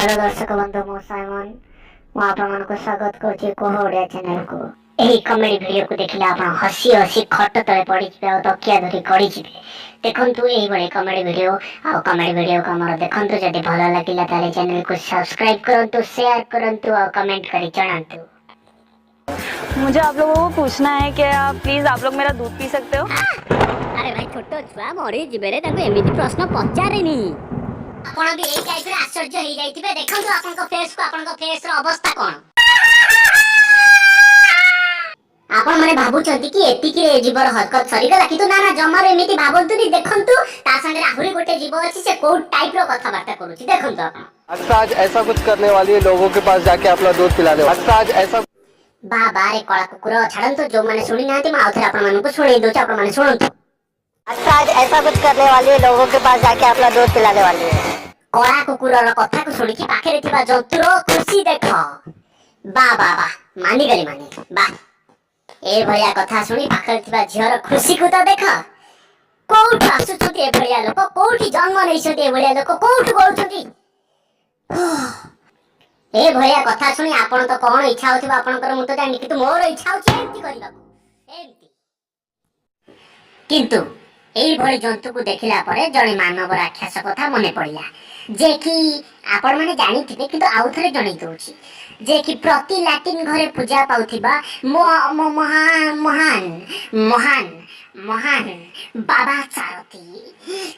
Hello ଦର୍ଶକ ବନ୍ଧୁ, ମୁଁ ସାଇମନ। ମୁଁ ଆପଣମାନଙ୍କୁ ସ୍ୱାଗତ କରୁଛି କୁହ ଓଡ଼ିଆ ଚ୍ୟାନେଲକୁ। ଏହି କମେଡି ଭିଡ଼ିଓକୁ ଦେଖିଲେ ଆପଣ ହସି ହସି ଖଟ ତଳେ ପଡ଼ିଯିବେ ଆଉ ତକିଆ ଧରି ଗଡ଼ିଯିବେ। ଦେଖନ୍ତୁ ଏଇଭଳି କମେଡି ଭିଡ଼ିଓ ଆଉ କମେଡି ଭିଡ଼ିଓକୁ ଆମର ଦେଖନ୍ତୁ। ଯଦି ଭଲ ଲାଗିଲା, ତାହେଲେ ଚ୍ୟାନେଲକୁ ସବସ୍କ୍ରାଇବ କରନ୍ତୁ, ସେୟାର କରନ୍ତୁ ଆଉ କମେଣ୍ଟ କରି ଜଣାନ୍ତୁ। मुझे आप लोगों को पूछना है कि आप प्लीज़, आप लोग मेरा दूध पी सकते हो? ଆରେ ଭାଇ, ଛୋଟ ଛୁଆ ମରିଯିବେ ରେ, ତାଙ୍କୁ ଏମିତି ପ୍ରଶ୍ନ ପଚାରେନି। ଆପଣ ବି ଏଇ ଟାଇପର ଆଶ୍ଚର୍ଯ୍ୟ ହେଇଯାଇଥିବେ। ଦେଖନ୍ତୁ ଆପଣଙ୍କ ଫେସ୍ କୁ, ଆପଣଙ୍କ ଫେସ୍ ର ଅବସ୍ଥା କଣ। ଆପଣ ମାନେ ଭାବୁଛନ୍ତି କି ଏତିକିରେ ଏ ଜୀବର ହରକତ ସରିଗଲା, କିନ୍ତୁ ନା ନା, ଜମାରୁ ଏମିତି ଭାବନ୍ତୁନି। ଦେଖନ୍ତୁ, ତା ସାଙ୍ଗରେ ଆହୁରି ଗୋଟେ ଜୀବ ଅଛି। ସେ କୋଉ ଟାଇପ ର କଥାବାର୍ତ୍ତା କରୁଛି, ଦେଖନ୍ତୁ ଆପଣ। अच्छा, आज ऐसा कुछ करने वाली है, लोगों के पास जाके अपना दूध पिलाने वाली। अच्छा, आज ऐसा ବା ବାରେ କଳା କୁକୁର। ଛାଡନ୍ତୁ, ଯୋଉମାନେ ଶୁଣି ନାହାନ୍ତି, ମୁଁ ଆଉଥରେ ଆପଣମାନଙ୍କୁ ଶୁଣେଇ ଦଉଛି, ଆପଣମାନେ ଶୁଣନ୍ତୁ। अच्छा, आज ऐसा कुछ करने वाली है, लोगों के पास जाके अपना दूध पिलाने वाली है। କଳା କୁକୁରର କଥାକୁ ଶୁଣିକି ପାଖରେ ଥିବା ଜନ୍ତୁର ଖୁସି ଦେଖ। ବା ବା ବା, ମାନିଗଲି, ମାନି ବା। ଏଭଳିଆ କଥା ଶୁଣି ପାଖରେ ଥିବା ଝିଅର ଖୁସିକୁ ତ ଦେଖ। କୋଉଠୁ ଆସୁଛନ୍ତି ଏଭଳିଆ ଲୋକ? କୋଉଠି ଜନ୍ମ ନେଇଛନ୍ତି ଏଭଳିଆ ଲୋକ? କୋଉଠୁ ଗଳୁଛନ୍ତି? ଏଭଳିଆ କଥା ଶୁଣି ଆପଣ ତ କଣ ଇଚ୍ଛା ହଉଥିବ ଆପଣଙ୍କର ମୁଁ ତ ଜାଣିନି, କିନ୍ତୁ ମୋର ଇଚ୍ଛା ହଉଛି ଏମିତି କରିବାକୁ, ଏମିତି। କିନ୍ତୁ ଏଇଭଳି ଜନ୍ତୁକୁ ଦେଖିଲା ପରେ ଜଣେ ମାନବ ରାକ୍ଷସ କଥା ମନେ ପଡ଼ିଲା, ଯେ କି ଆପଣମାନେ ଜାଣିଥିବେ, କିନ୍ତୁ ଆଉ ଥରେ ଜଣେଇ ଦଉଛି, ଯେ କି ପ୍ରତି ଲାଟିନ୍ ଘରେ ପୂଜା ପାଉଥିବା ମହାନ ମହାନ ମହାନ ମହାନ ବାବା ସାରଥୀ।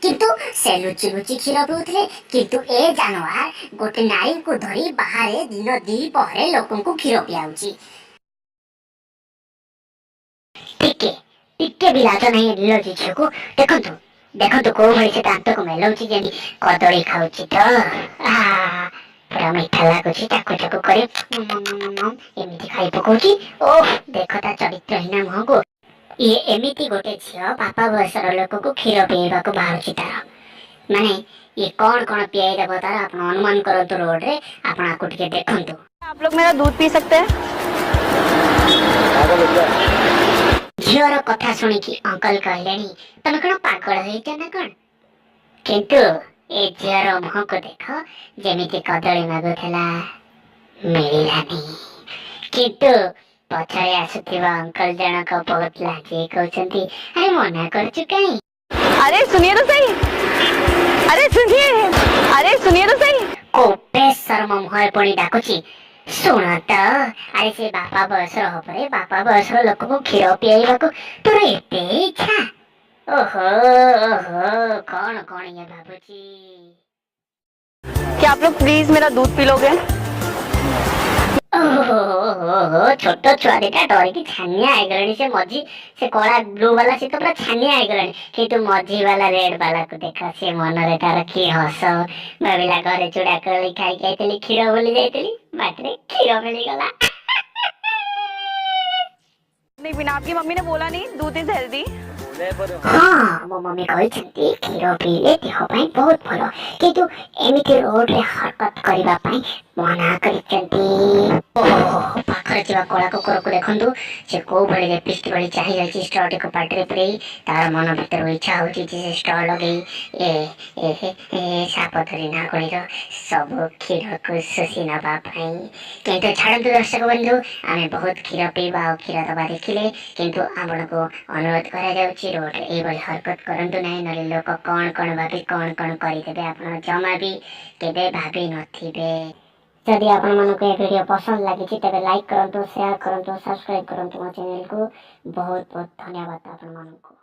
କିନ୍ତୁ ସେ ଲୁଚି ଲୁଚି କ୍ଷୀର ପିଉଥିଲେ, କିନ୍ତୁ ଏ ଜାନୁଆର ଗୋଟେ ନାରୀଙ୍କୁ ଧରି ବାହାରେ ଦିନ ଦ୍ୱିପହରେ ଲୋକଙ୍କୁ କ୍ଷୀର ପିଆଉଛି। ଟିକେ ଟିକେ ବି ଲାଜ ନାହିଁ ଏ ନିର୍ଲଜ୍ଜ ଝିଅକୁ। ଦେଖନ୍ତୁ, ଦେଖନ୍ତୁ, କୋଉ ଭଳି ସେ ଦାନ୍ତକୁ ମେଲଉଛି, ଯେମିତି କଦଳୀ ଖାଉଛି ତ। ଆହା, ପୁରା ମିଠା ଲାଗୁଛି। ଚାକୁ ଚାକୁ କରି ଉମ୍ ଉମ୍ ଉମ୍ ଉମ୍ ଏମିତି ଖାଇ ପକଉଛି। ଓଃ, ଦେଖ ତା ଚରିତ୍ରହୀନ ମୁହଁକୁ। ଇଏ ଏମିତି ଗୋଟେ ଝିଅ ବାପା ବୟସର ଲୋକକୁ କ୍ଷୀର ପିଇବାକୁ ବାହାରୁଛି ତାର। ମାନେ ଇଏ କଣ କଣ ପିଆଇ ଦେବ ତାର, ଆପଣ ଅନୁମାନ କରନ୍ତୁ। ରୋଡରେ ଆପଣ ଆକୁ ଟିକେ ଦେଖନ୍ତୁ। आप लोग मेरा दूध पी सकते हैं? पागल हो क्या? ଝିଅର କଥା ଶୁଣିକି ଅଙ୍କଲ କହିଲେଣି, ତମେ କଣ ପାଗଳ ହେଇଛ ନା କଣ? କିନ୍ତୁ ଏ ଝିଅର ମୁହଁକୁ ଦେଖ, ଯେମିତି କଦଳୀ ମାଗୁଥିଲା, ମିଳିଲାନି। କିନ୍ତୁ ପଛରେ ଆସୁଥିବା ଅଙ୍କଲ ଜଣକ ବହୁତ ଲାଜେଇ କହୁଛନ୍ତି, ଆରେ ମନା କରୁଛୁ କାଇଁ? अरे सुनिए तो सही, अरे सुनिए, अरे सुनिए तो सही। କୋଉ ବେସରମ ମୁହଁରେ ପୁଣି ଡାକୁଛି, ଶୁଣ ତ। ଆରେ ସେ ବାପା ବୟସର ହବରେ, ବାପା ବୟସର ଲୋକକୁ କ୍ଷୀର ପିଆଇବାକୁ ତୋର ଏତେ ଇଚ୍ଛା? ଓହୋ ଓହୋ, କଣ କଣ ଇଏ ଭାବୁଛି। क्या आप लोग प्लीज मेरा दूध पी लोगे? ଓହୋ ଓହୋ, ଛୋଟ ଛୁଆ ଦିଟା ଡରିକି ଛାନିଆ ହେଇଗଲେଣି। ସେ ମଝି, ସେ କଳା ବ୍ଲୁ ବାଲା, ସେ ତ ପୁରା ଛାନିଆ ହେଇଗଲାଣି। କିନ୍ତୁ ମଝି ବାଲା, ରେଡ୍ ବାଲାକୁ ଦେଖ, ସେ ମନରେ ତାର କି ହସ। ଭାବିଲା, ଘରେ ଚୁଡ଼ା କଦଳୀ ଖାଇକି ଆଇଥିଲି, କ୍ଷୀର ଭୁଲି ଯାଇଥିଲି, ବାଟରେ କ୍ଷୀର ମିଳିଗଲା। नहीं पीना? आपकी मम्मी ने बोला नहीं, दूध is healthy? ହଁ, ମୋ ମମି କହିଛନ୍ତି କ୍ଷୀର ପିଇଲେ ଦେହ ପାଇଁ ବହୁତ ଭଲ, କିନ୍ତୁ ଏମିତି ରୋଡରେ ହରକତ କରିବା ପାଇଁ ମନା କରିଛନ୍ତି। ଓହୋ, ପାଖରେ ଥିବା କଳା କୁକୁରକୁ ଦେଖନ୍ତୁ। ସେ କୋଉ ଭଳି ରେପିଷ୍ଟ ଭଳି ଚାହିଁ ରହିଛି ଷ୍ଟ୍ରଟିକୁ ପାଟିରେ ପୁରେଇ। ତାର ମନ ଭିତରୁ ଇଚ୍ଛା ହଉଛି ଯେ ସେ ଷ୍ଟ୍ର ଲଗେଇ ଏ ଏ ଏ ସାପ ଧରି ନାଗୁଣୀର ସବୁ କ୍ଷୀରକୁ ଶୋଷି ନେବା ପାଇଁ। କିନ୍ତୁ ଛାଡ଼ନ୍ତୁ ଦର୍ଶକ ବନ୍ଧୁ, ଆମେ ବହୁତ କ୍ଷୀର ପିଇବା ଆଉ କ୍ଷୀର ଦେବା ଦେଖିଲେ, କିନ୍ତୁ ଆପଣଙ୍କୁ ଅନୁରୋଧ କରାଯାଉଛି, ରୋଡରେ ଏଇଭଳି ହରକତ କରନ୍ତୁ ନାହିଁ। ନହେଲେ ଲୋକ କଣ କଣ ଭାବି କଣ କଣ କରିଦେବେ, ଆପଣ ଜମା ବି କେବେ ଭାବି ନଥିବେ। ଯଦି ଆପଣମାନଙ୍କୁ ଏ ଭିଡ଼ିଓ ପସନ୍ଦ ଲାଗିଛି, ତେବେ ଲାଇକ୍ କରନ୍ତୁ, ସେୟାର କରନ୍ତୁ, ସବସ୍କ୍ରାଇବ୍ କରନ୍ତୁ ମୋ ଚ୍ୟାନେଲକୁ। ବହୁତ ବହୁତ ଧନ୍ୟବାଦ ଆପଣମାନଙ୍କୁ।